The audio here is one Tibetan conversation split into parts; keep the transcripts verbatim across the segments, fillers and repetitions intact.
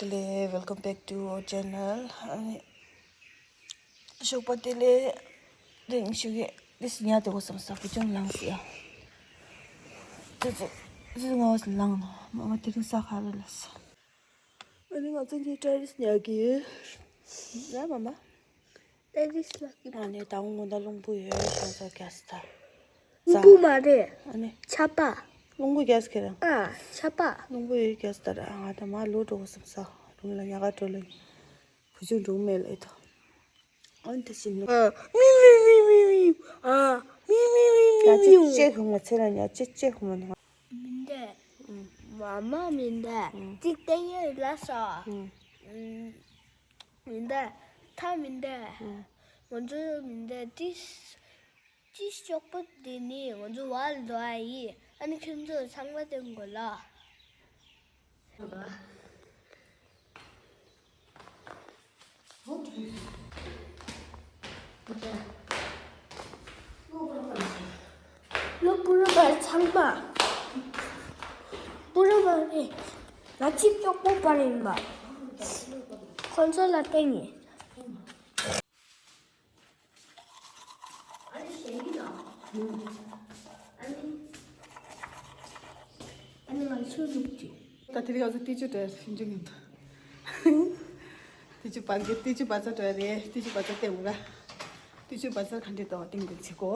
ལེ། Welcome back to our channel. ཨ་ནི་ཞོགས་པ་དེ་ལས་རིང་ཞུ་གི་དེ་སི་ཉ་དེ་གོ་སམ་ས་བུ་ཅུང་ལངས་སི་ཡ། ཙི་ཙི་ཙི་ང་བ་སི་ལངས་ནོ་མ་མ་དེ་རིང་ས་ཁ་རེ་ལ་ས། ཨ་ནི་ང་ཚོ་འདི་ཏྲ་རིས་ཉ་གི་ཡོད་ན་མ་མ། ཏྲ་རིས་ལ་གི་མ་ནས་དང་ངོ་ད་རླུང་བུ་ཡོད་ཤོང་ས་རྒྱ་སི་ད། རླུང་བུ་མ་རེད། ཨ་ནི་ཆ་པ། རླུང་བུ་རྒྱ་སི་ཁེ་རང་། ཨ་ཆ་པ། རླུང་བུ་ཡོད་རྒྱ་སི་ད་ར་ང་ད་མ་ལོ་འགྲོ་གོ་སམ་ས་རུང་ལ་ཉ་ག་འགྲོ་ལ་ཡིན། བུ་ཆུང་འགྲོ་མེད་ལ་ཡོད་དོ། ཨོན་ཏེ་ཤིན་ནོ། མི་མི་མི་མི་མི། ཨ་མི་མི་མི་མི་མི། ཡ་ཅེ་ཅེ་ཧུ་མ་ཚེ་ར་ཉ་ཅེ་ཅེ་ཧུ་མ་ནོ། མི་འདས། མ་མ་མི་འདས། ཅིག་ཏེ་ཡེ་ལ་ས། མི་འདས། ཐ་མི་འདས། ང་ཚོ་མི་འདས་ཏིས། ཅི་ཤོག་པོ་དེ་ནི་ང་ཚོ་བར་འགྲོ་ཨ་ཡི། ཨ་ནི་ཁྱོད་ཚོ་ཚང་མ་སྟོན་དགོས་ལ། ལོ་བུ་རུ་བར་ཚང་མ། བུ་རུ་བར་རེད། ང་གཅིག་ཤོག་པོ་བར་ཡིན་པ། ཁོང་ཚོ་ལ་བརྟེན་ནས། ཨ་ནི་གཞན་གྱིས་དང་། ཨ་ནི། ཨ་ནི་ང་ཚོའི་ལུགས་ཀྱི། ད་དེ་རིང་ང་ཚོ་ཏི་ཅུ་དྲ་ཞིབ་འཇུག་མཉམ་དུ། ཏི་ཅུ་བ་ཚ་ཏི་ཅུ་བ་ཚ་དྲ་རེད། ཏི་ཅུ་བ་ཚ་ལྟེ་བུ་ར། ཏི་ཅུ་བ་ཚ་ག་འདྲི་དང་ཏིང་ཏིང་བྱེད་གོ།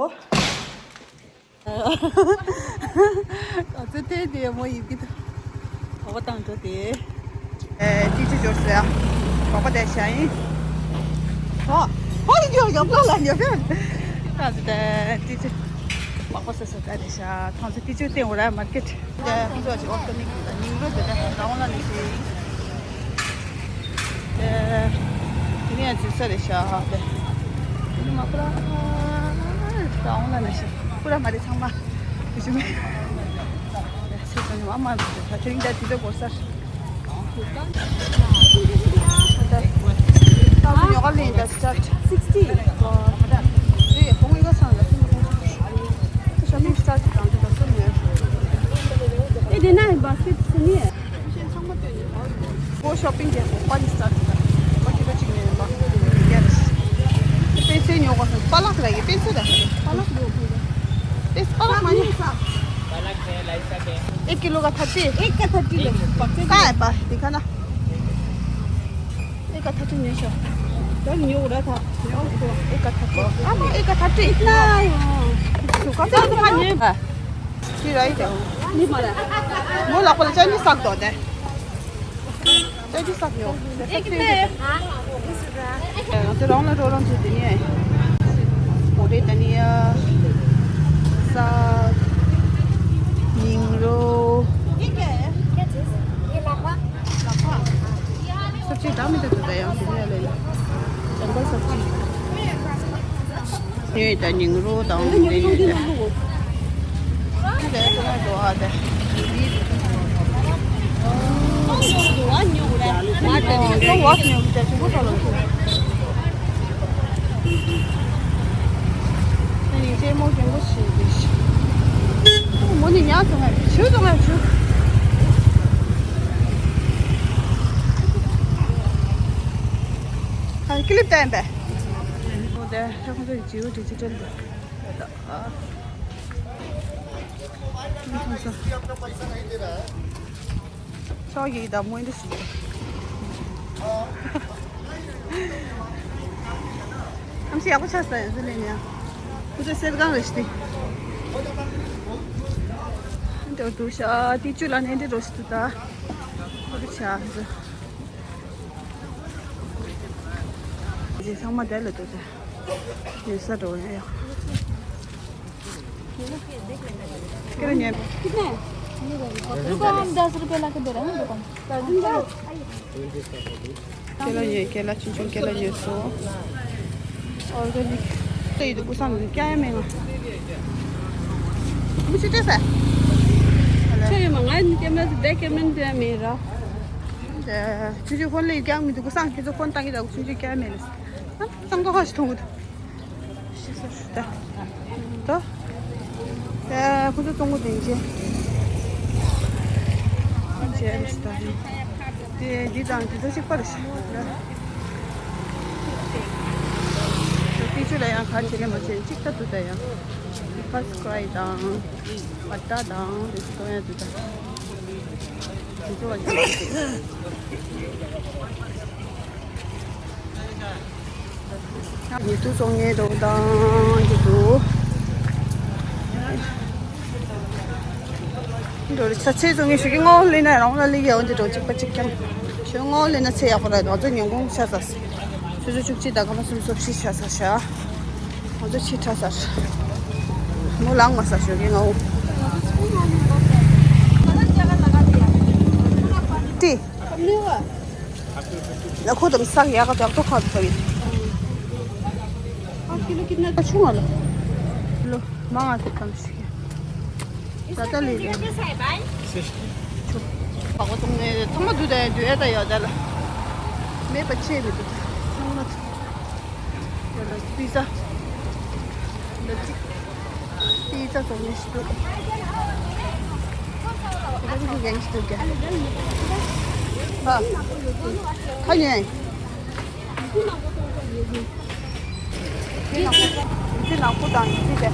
ང་ཚོ་ཏེ་དེ་མོ་ཡིན་གི་འདུག་འོ་བཏང་འགྲོ་དེ། ཨེ་ཏི་ཅི་འབྱོར་སོ་ཡ། གོག་པ་དེ་ཤ་ཡིན། ཧོ། ཧོ་ཡིན་འབྱོར་ཡ་པླ་ལ་ཉོ་ཕེ། ད་དེ་ཏི་ཅི། མག་པ་སོ་སོ་ད་རེ་ཤ་ཐང་སོ་ཏི་ཅི་ཏེ་འོ་ར་མར་ཀེ་ཊི། དེ་ཁོང་ཚོ་ཅི་འོག་ཏུ་མིག་ཉིང་རུ་དེ་དེ་རང་ལ་ནི་ཤེས་ཡིན། དེ་ནས་ཡང་འཛུལ་ས་རེད་ཤག་དེ་ནི་མ་པུ་ར་ད་འོང་ལ་ན་ཤི་པུ་ར་མ་རེད་ཚང་མ་དེ་ཞུ་མེད། ཚེ་ཚང་མ་མ་རེད་ད་དེ་རིང་ད་དེ་ཚོ་གོ་ས་རེད། ད་ཉོ་ག་ལེན་ད་སི་ཊར་སིག་སི་ཊི། དེ་ཧོང་ཡི་ག་སང་ལ་སི་ཊར་དང་དེ་ད་སུ་མེད། ཨེ་དེ་ན་བ་སི་ཀེ་ཊི་སི་ནི། वो शॉपिंग किया, पाँच स्टार का। बाकी तो चिकन है, बाकी तो चिकन है। पैसे नहीं होगा, पालक लाइए, पैसे रख। पालक दो किलो। पैसे पालक मांगे। एक किलो का थर्टी। एक का थर्टी ले। कहाँ है पा? दिखा ना। एक का थर्टी नहीं है। तो नहीं हो रहा था। एक का थर्टी। अब एक का थर्टी। इतना है। हाँ। तो कौन सा दुकान है? फिर आई जाओ। नहीं मारा। वो लापा चाइनीज साग दो दे। ང་ཚོ་རང་ལ་འགྲོ་རང་བྱེད་དེ་ནི་མོ་རེ་ད་ནི་ཡ་ས་ཉིང་རོ་སབ་ཅི་ད་མི་ད་དུ་ད་ཡང་དེ་ནི་ཡ་ལ་ཡ་ཇམ་པོ་སབ་ཅི། ཡོད་ད་ཉིང་རུ་དང་འདི་ཡོད་ད། འདི་ལས་ཚོ་ང་འགྲོ་ཨ་ད། ང་ད་ནི་ཚོ་ཝག་ཉོ་གི་ད་ཆུ་བོ་ས་ལ་ཚོ། ཨ་ནི་ལྕེ་མོ་རྒན་པོ་ཞིག་གི་ཞིག་མོ་ནི་ཉག་ཚོ་ང་ཆུ་ཚོ་ང་ཆུ། ཨ་ཀི་ལིབ་ད་ཡིན་པས། ཨོ་དེ་ཧྲ་ཁོང་ཚོ་ཡི་ཇིའོ་ཌི་ཇི་ཊལ་དུ། ཕྱོགས་ཡིག་དང་མོ་འདི་ཞིག་ཨམ་ཆི་ཡག་པོ་ཆགས་སོང་ཡང་ཟི་ལེ་ནི་ཡང་། ཁོ་ཚོ་གསེར་སྒང་རེད་ཤི། འདི་འདུག་ཤ་ཏི་ཅུ་ལ་ནས་འདི་རོ་ཤི་དུ་ད། ཁོ་ཚོ་ཆ་ཟི། རྗེས་ཚང་མ་དེ་ལ་འདུག་ད། ཡོད་ས་འགྲོ་ཡ་ཡ། कितने? दुकान दस रुपए ला के दे रहे हैं दुकान। केला ये, केला चुन चुन केला ये सो। ऑर्गेनिक। तो ये तो कुछ हम क्या है महंगा? मुझे कैसा है? चलिए मंगा, कैमरा से देख के मैंने दिया मेरा। चुन चुन खोल ले क्या? मुझे कुछ हम किसी कौन ताकि जाओ चुन चुन क्या है मेरे? संग हस्त होंगे। ད། ད། ད། ཁོ་ཚོ་གཏོང་གོ་དེ་འཇེ། འཇེ་རེད་ད་རེད། དེ་འདི་དང་འདི་ཚོ་གཅིག་པ་རེད་ཤག་དེ་ཚོ་ལ་ཡང་ག་བྱེད་ལས་མ་བྱེད་གཅིག་ལྟ་འདུག་ད་ཡང་ཕར་སི་ཀྲའི་དང་བ་ཏྲ་དང་དེ་ཚོ་གཏོང་ཡ་འདུག་ད་དེ་ཚོ་ལ་བྱེད་འདུག་ཉེ་དུ་སོང་ངེ་འགྲོ་དང་ཉེ་དུ་འགྲོ་རེ་ཆ་ཆེ་སོང་ངེ་ཞུ་གི་ངོ་ལི་ན་རང་ལ་ལི་ཡ་འོན་ཏེ་འགྲོ་གཅིག་པ་གཅིག་ཀྱང་ཞུ་ངོ་ལི་ན་ཚེ་ཡག་པོ་ར་ང་ཚོ་ཉིན་གུང་ཆ་ས་ཆུ་ཚོད་བཅུ་གཅིག་དང་སྐར་མ་སུམ་ཅུ་སོ་བཞི་ཆ་ས་ཤ་ང་ཚོ་ཕྱི་ཁྲ་ས་མོ་ལང་མ་ས་ཞུ་གི་ངོ་ཏི། ལ་ཁོ་དམ་སང་ཡག་ག་ཏོག་ཁ་ཏོག་ཡིན། ཨ་ཀི་ལོ་ཀི་ན་ད་ཆུང་ང་ལ། ལོ་མང་ང་ཏོག་ཁམ་ཞིག་ད་ལྟ་ལས་རེད། ཆུ། བག་བ་བཏུང་ནས་ཚང་མ་དུ་ད་དུ་ཨེ་ད་ཡོད་ད་ལ། མེད་པ་ཆེ་མི་འདུག་ཚང་མ་དུ། ཡོད་ལ་པི་ཛ། ལ་ཅིག་པི་ཛ་བཟོ་ནས་ཤི་འདུག་ཁ་ཁ་ཉན། འདི་ནག་པོ་དང་འདི་དེ།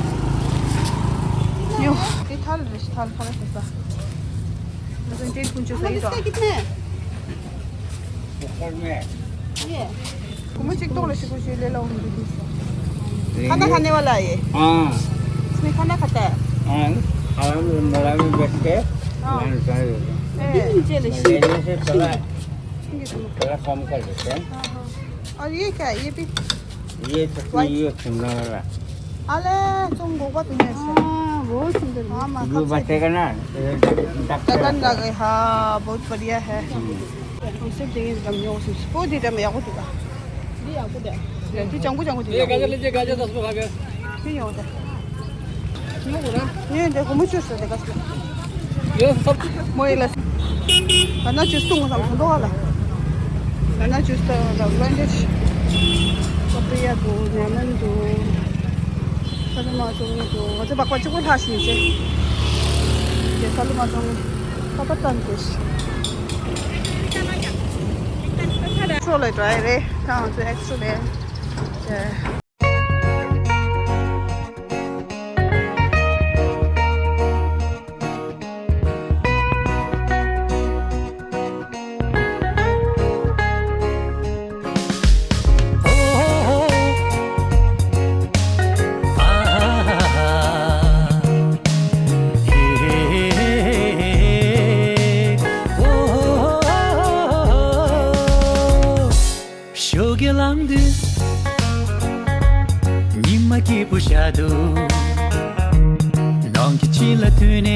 ཉོ། འདི་ཐལ་རེ་ཞིག་ཐལ་ཁ་ལ་ཞིག་ས། ང་ཚོ་འདྲེ་ཕུན་ཆུ་ཟ་ཡི་དང་། ཁོ་མོ་གཅིག་ཏོག་ལ་ཞིག་པོ་ཞིག་ལས་ལ་འོང་འདུག་ཤིག་ས། ཁ་ན་ཁ་ནེ་བ་ལ་ཡེ། ཨ། སི་ཁ་ན་ཁ་ཏ། ཨ། ཨ་ལ་མི་མ་ལ་མི་བེ་སྐེ། ཨ། ང་ནི་ས་ཡོད། ཨེ། འདི་ནི་ཅེ་ལ་ཞིག་ང་ནི་ས་ལ། ཤིང་གི་སུ། ཁ་ལ་ཁམ་ཁ་ལ་ས། ཨ་ཡེ་ཁ་ཡེ་པི། ये चटनी ये सुंदर वाला। अरे तुम गोवा तुम्हें। हाँ, बहुत सुंदर। हाँ, माँ, जो कब से बचेगा ना, तो ये डाक-, डाक्टर डाक्टर लगे, हाँ, बहुत बढ़िया है। हम्म। उसे देंगे, हम लोग उसे, वो दे दे, मैं आपको दूंगा। ये आपको दे। ये, तू चांगू, चांगू दे। ये गाजर लीजिए, गाजर दस रुपए खा गए। नहीं होता। ངས་འདི་སྒོར་མོ་བཅུ་ཟེར་ཏེ་ག་ཟེར། ཡོད་སོབ། མོ་ཡིན་ལ། ང་ན་ཇུས་བཏུང་བསམ་སོང་འདུག་ཨ་ལ། ང་ན་ཇུས་ད་ལ་ཝན་ཌེ་ཇི། ཀོ་པི་ཡ་འདུག་ཉ་མོན་འདུག་ས་ལུ་མ་བཙོང་ངེ་འདུག་ང་ཚོ་སྦག་སྦག་གཅིག་པོ་ལྷག་ཤིང་ཆེ། དེ་ས་ལུ་མ་བཙོང་ངེ་པ་པ་ཏན་དེ་ཤི། ཁྲོ་ལ་ཌ་རའི་རེད། ད་ང་ཚོ་ཨེག་སི་ཊ་ར་ལས། ཞོགས་ཀས་ལངས་དུས་ཉི་མ་སྐྱིད་པོ་ཤར་འདུག་ནང་གི་ཕྱི་ལ་ཐོན་ནས་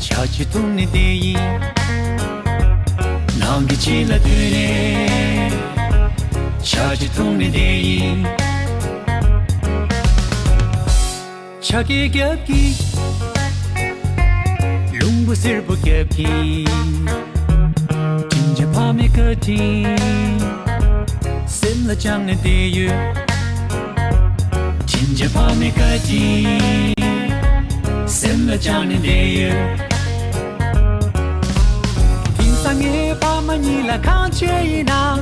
ཆར་ཆུ་འཐུང་ནས་བསྡད་ཡིན། ནང་གི་ཕྱི་ལ་ཐོན་ནས་ཆར་ཆུ་འཐུང་ནས་བསྡད་ཡིན། ཆར་སྐད་རྒྱབ་ཀྱིན། རླུང་བུ་སེར་པོ་རྒྱབ་ཀྱིན། དྲིན་ཅན་ཕ་མའི་བཀའ་དྲིན། སེམས་ལ་བཅངས་ནས་བསྡད་ཡོད། དྲིན་ཅན་ཕ་མའི་བཀའ་དྲིན། སེམས་ལ་བཅངས་ནས་བསྡད་ཡོད། དེང་སང་ངའི་ཕ་མ་གཉིས་ལ་གང་བྱས་ཡིན་ན།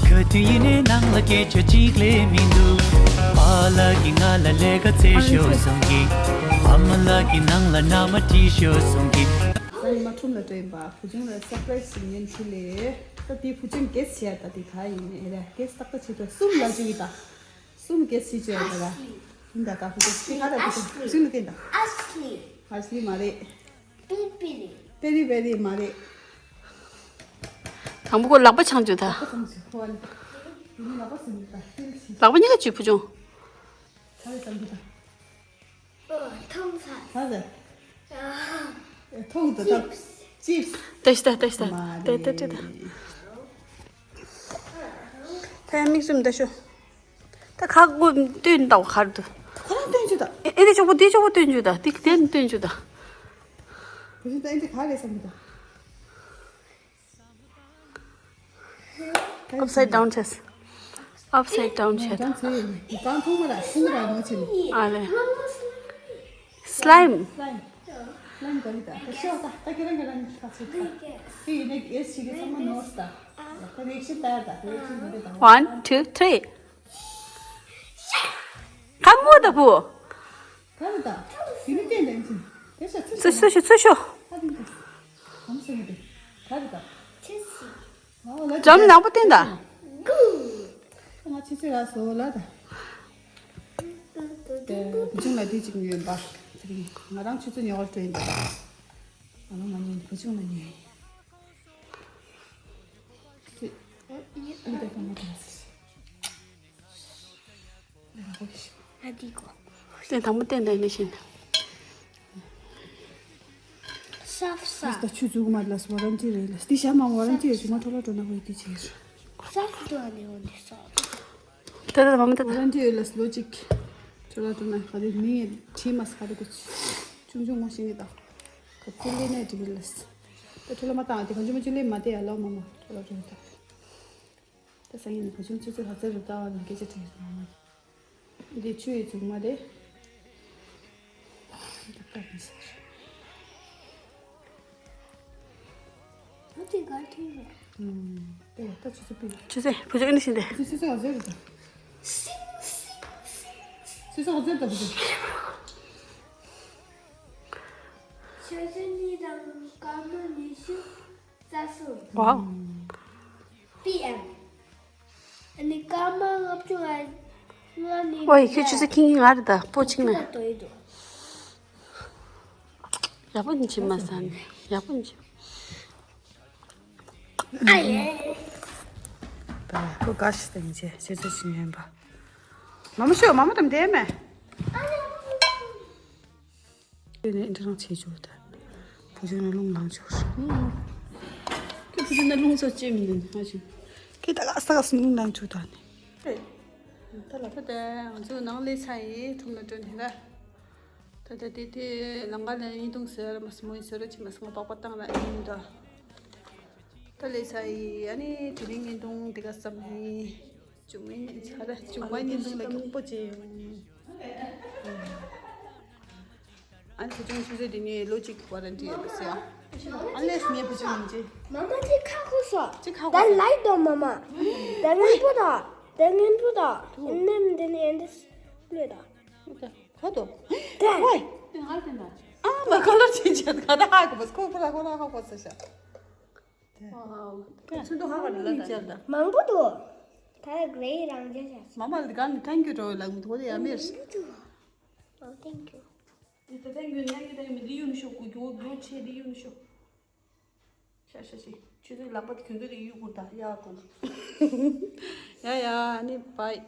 ག་དུས་ཡིན་ནའི་ནང་ལ་སྐད་ཆ་གཅིག་ལས་མི་འདུག་པཱ་ལགས་ཀྱིས་ང་ལ་ལས་ཀ་བཙལ་ཤོག་གསུང་གི། ཨ་མ་ལགས་ཀྱིས་ནང་ལ་མནའ་མ་ཁྲིད་ཤོག་གསུང་གི། ས་ཡི་མ་ཁྲོམ་ལ་སྤྲད་ཡིན་པ། བུ་ཆུང་ལ་སར་པ་རའི་སི་ཞིག་ཉན་ཁྲིད་ལས། ད་དེ་བུ་ཆུང་གེ་སི་བྱས་ད་དེ་ག་ཡིན་ནའི་ར་གེ་སི་ཏག་ཏག་བྱེད་དུ་གསུམ་ལ་བཅུག་གི་ད། གསུམ་གེ་སི་བྱས་ད་ར། ཡིན་ད་ད་བུ་ཆུང་ཁ་ད་བུ་ཆུང་བུ་ཆུང་ལ་བསྟན་ད། ཨ་སི་ལི་མ་རེད། པེ་རི་པེ་རི་མ་རེད། དང་པོ་ཁོ་ལག་པ་འཆང་བཅུག་ད། ལག་པ་འཆང་བཅུག་ཁོ་ཨ་ནི། དེ་ནི་ལག་པ་ཟིན་ད་ཧིལ་ཆི། ལག་པ་གཉིས་ཀ་བཅུག་བུ་ཆུང་། ད་རེ་ཟམ་གི་ད། ཨོ་ཐོང་ས། ད་ཟེར། ཨ། ཐོང་ད་ད། ཅིབས། ཅིབས། ལྟ་ཤི་ད་ལྟ་ཤི་ད། མ་ལྟ་ལྟ་ལྟ་ད། ད་ཡང་མིག་བཙུམ་ད་ཤོ། ད་ཁ་སྒོ་སྟོན་དང་གར་དུ། ཁོ་རང་སྟོན་རྒྱུ་ད། ཨེ་ཨེ་དེ་ཅོག་པོ་དེ་ཅོག་པོ་སྟོན་རྒྱུ་ད། དེ་དེ་སྟོན་རྒྱུ་ད། བུ་ཆུང་ད་ཨེ་དེ་ག་རེད་བསམ་གྱི་ད། Upside down བྱས། Upside down བྱས། གང་ཚེ་གང་མཐོང་མ་ལ་ཤིང་ར་མ་ཆེ་ནི། ཨ་ལེ། Slime། Slime། ལན་ག་རེ་ད། ད་ཤོག་ད། ད་ཁྱེད་རང་གི་རང་གི་ཁ་ཚོད་ད། དེ་ཡིན་ནའི་གེ་སི་ཞིག་གི་ཚང་མ་ནོར་ད། ད་རེག་ཤིན་ལྟར་ད། རེག་ཤིན་འདི་འདྲ་དང་། One, two, three. ཁ་ངོ་ད་བུ། ག་རེ་ད། དེ་ནི་བསྟན་ལན་ཅིང་། དེ་ཤ་ཚུ་ཚུ་ཤོ་ཤོ་ཚུ་ཤོ། ཁ་དེ་འདི། གང་ཟེར་གི་དེ། ག་རེ་ད། ཁྱི་སི། འཇམ་ནག་པོ་བསྟན་ད། ང་ཆུ་ཚོད་ལ་སོ་ལ་ད། བུ་ཆུང་ལ་དེ་གཅིག་ཉོས་པ། དེ་རིང་ང་རང་ཆུ་ཚོད་ཉོ་བར་འགྲོ་ཡིན་པ། ང་རང་མ་ཉོས། བུ་ཆུང་ལ་ཉོས་ཡིན། ཨ་ད་ག་མ་ད། ཨ་དེ་གོ། བསྟན་དང་པོ་བསྟན་དང་ནི་བཞིན། སབ་ས། ད་ཆུ་ཚོད་དགུ་མ་ལ་སོ་ཝ་རན་ཊི་རེད་ལ། དེ་ཞག་མ་ཝ་རན་ཊི་རེད། ཆུ་མ་འཕྲོ་ལ་འགྲོ་ན་བས་དེ་ཆེར། སབ་ཏུ་ཨ་ནི་འོན་ཏེ་སོ། ད་ད་མ་མ་ད་ད། ཝ་རན་ཊི་ཡོད་ལ་ལོ་གཅིག་འཕྲོ་ལ་འགྲོ་ན་ག་རེ་མིང་ཡང་བྲིས་མ་ས་ག་རེ་གོ། ཆུང་ཆུང་ངོ་ཤེས་ཀྱི་ད། ག་ཚོད་ལས་ནས་འགྲིག་གི་ལ། ད་འཕྲོ་ལ་མ་བཏང་དེ་གང་ཆུང་མ་ཆུང་ལས་མ་དེ་ཡ་ལོ་མ་མ་འཕྲོ་ལ་འགྲོ་ད། ད་སང་ཉིན་ནས་བུ་ཆུང་ཆུ་ཚོད་ག་ཚོད་རུ་ལྟ་བ་ནས་སྐད་ཆ་དྲིས་རེད་མ་མ། འདི་ཆུ་ཡི་མཛུབ་མོ་རེད། འདི་སྐབས་མི་ཟེར། ཨ་ཅེ་ག་ཐུན་རེད། ཨུམ། ཨེ་ད་ཆུ་ཚོད་པི། ཆུ་ཚོད་བུ་ཆུང་ཨེ་ནི་ཤིན་ཏེ། ཆུ་ཚོད་ག་ཚོད་རེད་ད། སིང་སིང་སིང་སིང་། ཆུ་ཚོད་ག་ཚོད་ད་བུ་ཆུང་། ཆུ་ཚོད་གཉིས་དང་སྐར་མ་ཉི་ཤུ་རྩ་གསུམ། ཝའོ། པི་ཨེམ། ཨ་ནི་སྐར་མ་ལྔ་བཅུ་ང་ལྔ་ནས། ཨོ་ཡ། ཁྱོད་ཆུ་ཚོད་ཁྱིམ་གྱི་ང་རེད་ད། སྤོ་ཆིག་ན། ཡག་པོ་ཉི་ཆི་མ་ཟ་ནས་ཡག་པོ་ཉི་ཆི། ཨ་ཡེ། ད་ཁོ་ག་ཤི་དང་ཆེ་ཆུ་ཚོད་ཆིག་ཡིན་པ། མ་མ་ཤོ་མ་མ་དམ་དེ་མེ། ཨ་ཡེ། དེ་ནས་འདི་རང་བྱེད་ཆོག་ད། བུ་ཆུང་ནི་རླུང་ལངས་ཆོག་རེད། ཁྱོད་བུ་ཆུང་ནི་རླུང་ཚོ་ཅི་མི་འདུག་ཧ་ཅང་། ཁྱེད་ད་ག་ས་ག་སུ་རླུང་ལངས་ཆོག་ད་ནི། ད་ལ་ད་ལྟ་ང་ཚོ་ནང་སླེབས་ཚར་ཡིན། ཁྲོམ་ལ་འགྲོ་ནི་ད། ད་ལྟ་དེ་དེ་ལམ་ཁ་ལ་ཡིན་དུང་ཟེར་མ་སུ་མོ་ཡིན་ཟེར་རོ་ཅི་མ་སུ་ང་པག་པ་བཏང་ལ་ཡིན་ད། ད་སླེབས་ཚར་ཡིན། ཨ་ནི་དེ་རིང་ཡིན་དུང་དེ་ག་བསམ་ཡིན། ཇུང་མའི་ཉིན་ཆ་ར་ཇུང་མའི་ཉིན་དུང་ལ་ཁྱུག་པོ་ཅི་ཡོང་། ཨ་ནི་བུ་ཆུང་ཆུ་ཚོད་འདི་ནས་ལོ་གཅིག་གི་ཝ་རན་ཊི་ཡོད་པ་ཟེར་ཡ། ཨ་ལེས་ངའི་བུ་ཆུང་ཡིན་ཅི། མ་མ་ཅི་ཁ་ཁོ་སོ། ཅི་ཁ་ཁོ་སོ། ད་ལའི་དོ་མ་མ། ད་ངན་པོ་དོ། ད་ངན་པོ་དོ། ནེམ་འདི་ནས་ཨེ་འདི་ལོས་དོ། ཁོ་དོ། ད། ཝའི། ཨ་མ་ཁ་ལོར་ཆེན་ཆེན་ག་ད་ཧ་གོ་མ་ཁོ་ཁོ་ར་ཁོ་ར་ཧ་གོ་ས་ཤ། ཝའོ། ཚོན་མདོག་ཧ་གོ་ལ་ད། མང་པོ་འདུག་ད་གྲེ་རང་རྒྱ་ཤ། མ་མ་ལ་གང་ནས་ཐན་ཀྱུ་འགྲོ་ལ་མི་ཐོག་ཡ་མེར། མང་པོ་འདུག་ཨོ། ཐེང་ཀྱུ། འདི་ད་ཐན་ཀྱུ་ཐན་ཀྱུ་ཐན་ཀྱུ། མི་འདི་ཡུ་ནི་ཤོག་གུ་གུ་གུ་ཆེ་འདི་ཡུ་ནི་ཤོག་ཤ་ཤ་ཤི། ཆུ་ཚོད་ལག་པ་གྱོན་གྱོན་དེ་ཡུ་གུར་ད་ཡ་གུར། ཡ་ཡ་ནི་བའི།